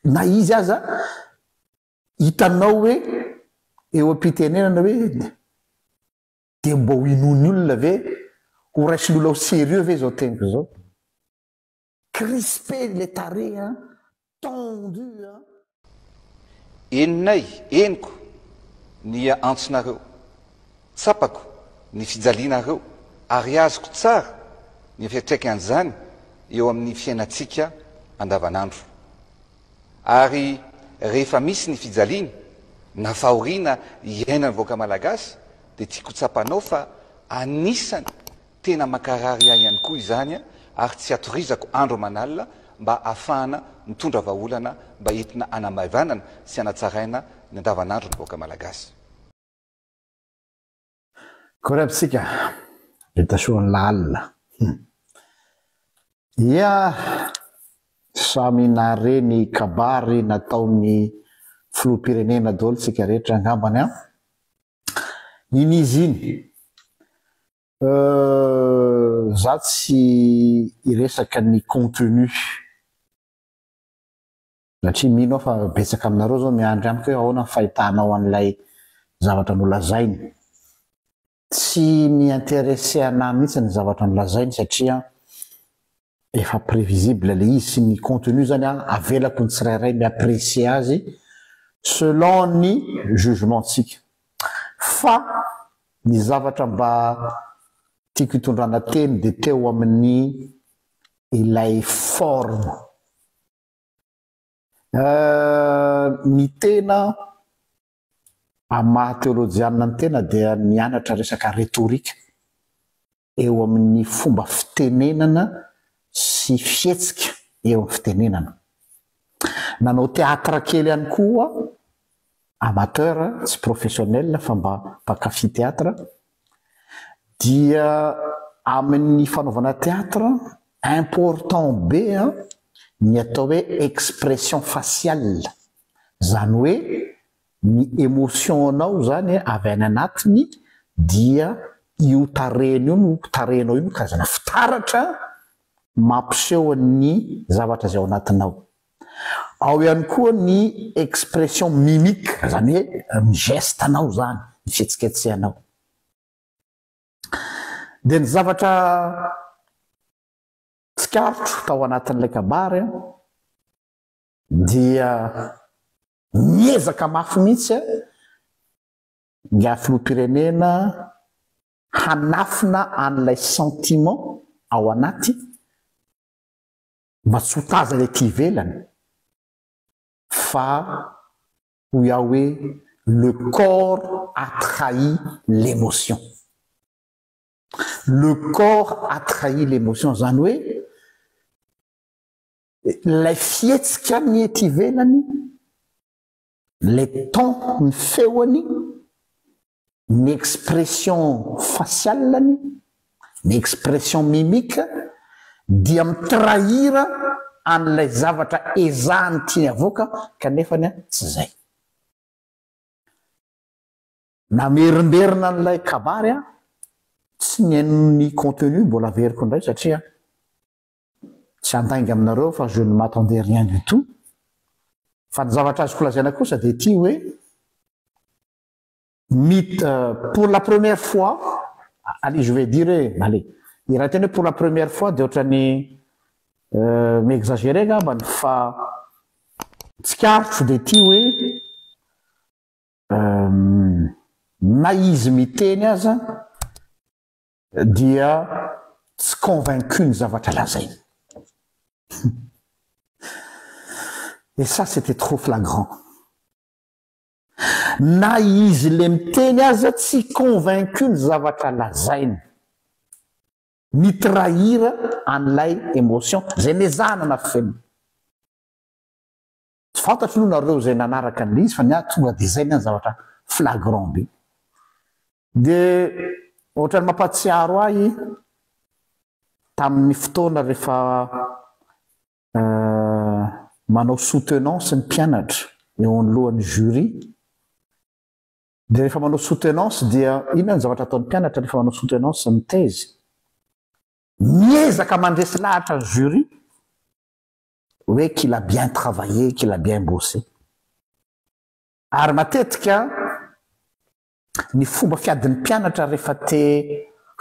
Na izy aza hitanao hoe eo am-pitenenana hoe dia mba ho inoan'ny olona ve, ho raisin'ny olona ho sérieux ve izao teniko izao? Crispé le tarehy an, tendu an. Henonay, henoko ny antsonareo, tsapako ny fijalianareo ary azoko tsara ny fiantraikan'izany eo amin'ny fiainantsika andavanandro. Ary rehefa misy ny fijaliana na fahoriana iainan'ny vahoaka malagasy dia tiako ho tsapanao fa anisany tena mankarary ahy ihany koa izany ary tsy atorizako andro aman'alina mba ahafahana mitondra vahaolana mba entina hanamaivanana sy hanatsaraina ny andavanandron'ny vahoaka malagasy. Akory aby tsika, vita soa ny lalina. Hum. Ia, samy nahare ny kabary nataon'ny filoham-pirenena daholo tsika rehetra angambany an. Iny izy iny. Euh, za tsy hiresaka ny contenu. Satria mino aho fa betsaka aminareo zao miandry amiko hoe ahoana ny fahitanao an'ilay zavatra nolazainy. Tsy mi-intéresser anah mihitsy ny zavatra nolazainy satria efa prévisible le izy sy ny contenu zany an, avelako ny tsirairay mi-apprécier azy selon ny jugement-tsika. Fa ny zavatra mba tiako hitondrana teny dia teo amin'ny ilay forme. Ny tena amin'ny maha teolojianina ny tena dia nianatra resaka retorika eo amin'ny fomba fitenenana sy fihetsika eo amin'ny fitenenana. Nanao théâtre kely ihany koa aho, amateur, tsy professionnel fa mba mpankafy théâtre, dia amin'ny fanaovana théâtre, important be ny atao hoe expression faciale, izany hoe ny émotion-nao izany avy any anatiny dia io tarehiny io no tarehinao io no karazana fitaratra mampiseho ny zavatra izay ao anatinao. Ao ihany koa ny expression mimique, izany hoe ny geste-nao izany, ny fihetsiketsehanao. Dia ny zavatra tsikaritro tao anatin'ilay kabary dia niezaka mafy mihitsy ingahy filoham-pirenena hanafina an'ilay sentiment ao anaty mba tsy ho tazana ety ivelany fa hoy aho hoe le corps a trahi l'émotion. Le corps a trahi l'émotion izany hoe ilay fihetsika ny ety ivelany, ilay ton ny feony, ny expression faciale-ny, ny expression mimique dia mi-trahir an'ilay zavatra ezahany tiany avoaka kanefany tsy izay. Namerimberina an'ilay kabary aho, tsy nihaino ny contenu, mbola averiko indray satria tsy handainga aminareo fa je ne m'attendais rien du tout. Fa ny zavatra azoko lazaina kosa dia ity hoe, Mit pour la première fois, allez je vais dire hoe allez, iray teny hoe pour la première fois dia ohatran'ny mi-exagérer angambany fa tsikaritro dia ity hoe na izy miteny aza dia tsy convaincu ny zavatra lazainy. Et ça c'était trop flagrant. Na izy le miteny aza tsy convaincu ny zavatra lazainy. Mi-trahir an'ilay emotion zay nezahana nafenina. Tsy fantatro aloha nareo zay nanaraka an'ilay izy fa ny ahy tonga de zay ny ahy ny zavatra flagrant be. De ohatran'ny mampahatsiaro ahy tamin'ny fotoana rehefa Manao soutenance ny mpianatra eo anoloan'ny jury. Dia rehefa manao soutenance dia inona ny zavatra ataon'ny mpianatra rehefa manao soutenance ny thèse? Miezaka mandresy lahatra ny jury. hoe qu'il a bien travaillé, qu'il a bien bossé. Ary matetika ny fomba fiadin'ny mpianatra rehefa te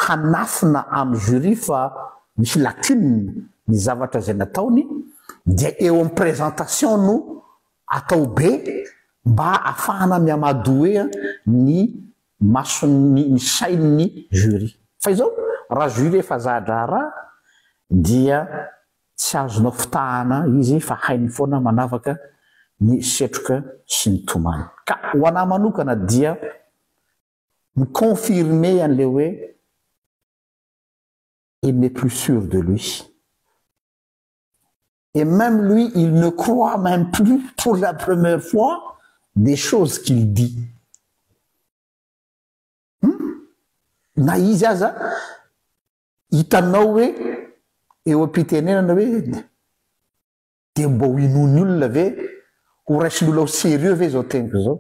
hanafina amin'ny jury fa misy lacune ny zavatra izay nataony dia eo amin'ny présentation no atao be mba afahana mi-amadouer ny mason'ny ny sain'ny jury. Fa izao raha jury efa za-draharaha dia tsy azonao fitahana izy fa hainy foana manavaka ny setroka sy ny tomany. Ka ho anah manokana dia mi-confirmer an'le hoe il n'est plus sûr de lui. Et même lui, il ne croit même plus pour la première fois des choses qu'il dit. Hum? Na izy aza hitanao hoe eo am-pitenenana hoe dia mba ho inoan'ny olona ve, ho raisin'ny olona ho sérieux ve izao teniko izao?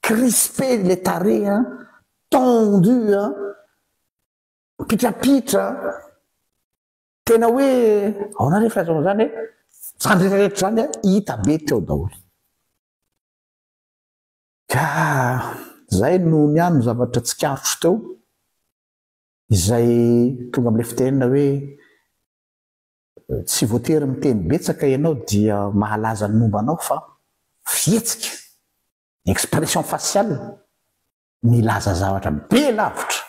Crispé le tarehy an, tendu an, mipitrapitra, tena hoe ahoana re filazana izany e? Izany rehetra rehetra izany an, hita be teo daholo. Ka zay no ny ahy no zavatra tsikaritro teo, izay tonga amin'ilay fitenenana hoe tsy voatery miteny betsaka ianao dia mahalaza ny momba anao fa fihetsika, expression faciale, milaza zavatra be lavitra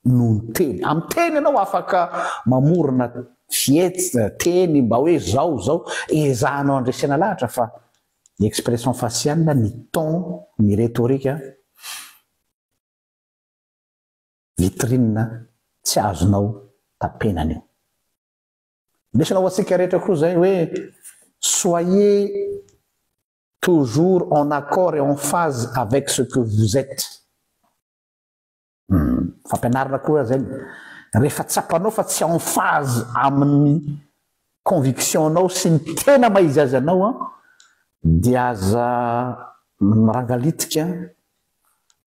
noho ny teny. Amin'ny teny ianao afaka mamorona fihetsika, teny mba hoe zao zao, ezahanao andresena lahatra fa ny expression faciale, ny ton, ny rhétorique, vitrine tsy azonao tapenana io. Lesona ho antsika rehetra koa izay hoe soyez toujours en accord et en phase avec ce que vous êtes. Fampianarana koa zay. Rehefa tsapanao fa tsy en phase amin'ny conviction-nao sy ny tena maha izy azy anao an, dia aza mirangalitika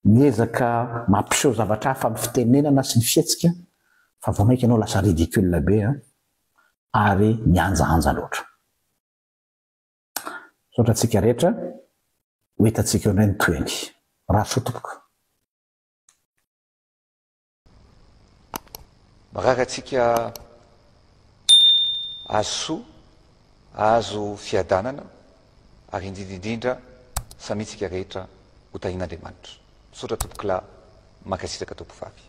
miezaka mampiseho zavatra hafa amin'ny fitenenana sy ny fihetsika fa vao mainka ianao lasa ridicule be an, ary mihanjahanja loatra. Misaotra antsika rehetra, ho hitantsika eo indray ny tohiny. Mirary soa tompoko. Mirary antsika hahazo soa, hahazo fiadanana ary indrindra indrindra samia tsika rehetra ho tahian'Andriamanitra. Misaotra tompokolahy, mankasitraka tompovavy.